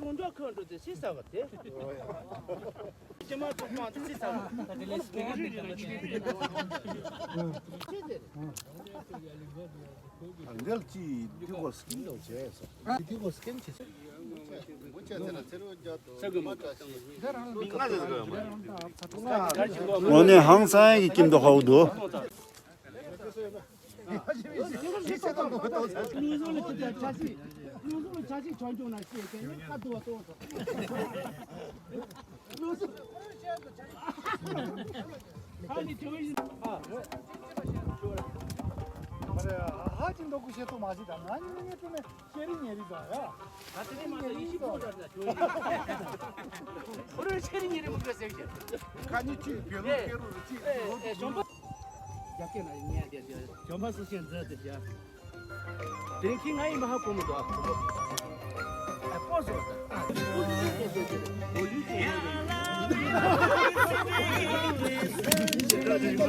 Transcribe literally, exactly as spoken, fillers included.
རང་འཇགས་ཁོ་འགྲོ་དེ་སྲིད་ས་བ་དེ། སྤྱི་དམངས་ཚོགས་ཁང་དུ་སྲིད་ས་བ། ད་དེ་ལས་སྐད་ངན་དེ་ལ་ཅི་ཡོད་རེད། འདིར་ཅི་ཐིག་གོ་སྐིན་ལོ་བྱས་སོ། ཐིག་གོ་སྐིན་བྱས་སོ། དངོས་གནས་ཧང་སང་གི་ཁྱིམ་དུ་ཧོག་འདུག་ཧ་ཅང་འདོད་གི་བཤད་ཐུབ་མ་བྱེད་ད་ང་ཉིད་ངས་སྤྲོ་ནས་ཤེ་རི་ཉེ་རི་ད་ཡ། ད་དེ་ནས་མ་ད་ཡིད་ཆེས་པོ་འདྲ་ན་ཁྱོད་ཡིན། ཁོ་རང་ཤེ་རི་ཉེ་རི་མུ་ག་ཟེར་བཤད། ཁ་ཉིན་གཅིག་བེ་ལོ་ཁེ་རུ་རུ་གཅིག་ལོ་དུ་ཇོམ་པ། རྒྱ་སྐད་ན་ཉན་བསྡད་དེ་ཇོམ་པ་སུ་ཤེས་འཛད་དེ་བྱ། དེང་གི་ང་ཡི་མ་ཧ་གོ་མི་འདུག་ཨ། ཨ་པོ་སོ། ཨ་པོ་སོ།